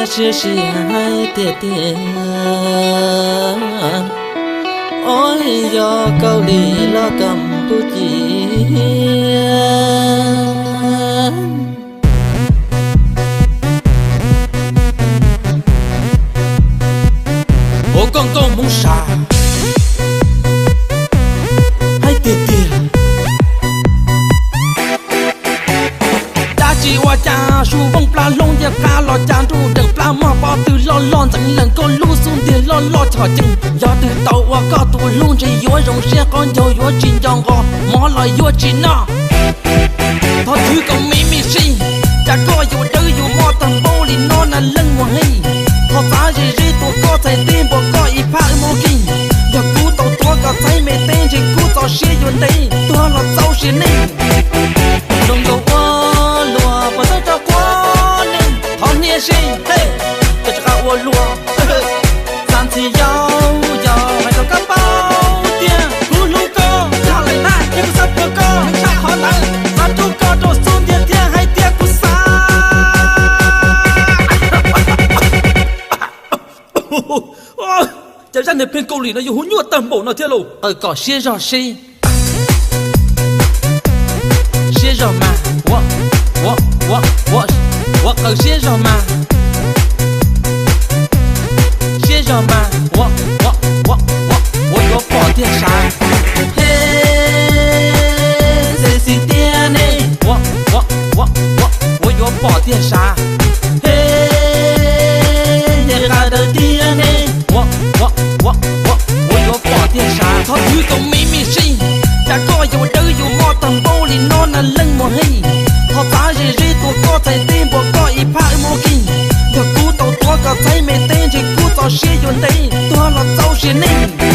Siab siab hais tiag tiag, ua yog Kaus Lim los Kam Pus Cia. Ua koj nkauj Hmoob Sam, hais tiag tiag. Dab tsi ua cas su vooj plag hlob nciaj qab los cas nruj nreem plab mog, pob tw loj loj ntxeev lees koj lub xub ntiag loj loj chom cees. Yog twg tau ua koj tus hlub ntshe yuav zoo siab, qaub ncaug yuav tsis nco nqos, mov los yuav tsis noj. Thov thwv kom me me sij, cas koj yuav dawb yuav moj tag npaum li no na leej muag heej. Thov txav ze zeb tua koj txhais teb npuab koj ib phab wb muab kis. Yog kuv tau tuav koj txhais me teb ntshe kuv txoj sia yuav ntev tuag los txaus sia neej. Zoo nkaus ua luag puas txawj rau quav neeg, thov hnia seb koj rov qab ua luag. Xav ntxhi yau yau hais rau koj paub tiag, kuv hlub koj tshaj lawm na, yog kuv xav puag koj tshaj qhov ntawd, xav rub koj rau xub ntiag thiab hais tias kuv xav. Cas zaj niag pheej Kaus Lim no yuav hu nyuaj tag npaum no thiab lauj? Qaws kom siab zog seb. Siab zog mas, ua, ua, ua, ua qaws siab zog mas. Siab zog mas, ua, ua, ua, ua, ua yuav pom tiag sav. He, xes xis tiag ne, ua, ua, ua, ua, ua yuav pom tiag sav. He, niag qas daws tiag ne, ua, ua, ua, ua, ua yuav pom tiag sav. Thov thwv kom me me sij, cas koj yuav dawb yuav moj tag npaum li no na leej muag heej. Thov txav ze zeb tua koj txhais teb npuab koj ib phab wb muab kis. Yog kuv tau tuav koj txhais me teb ntshe kuv txoj sia yuav ntev tuag los txaus sia neej.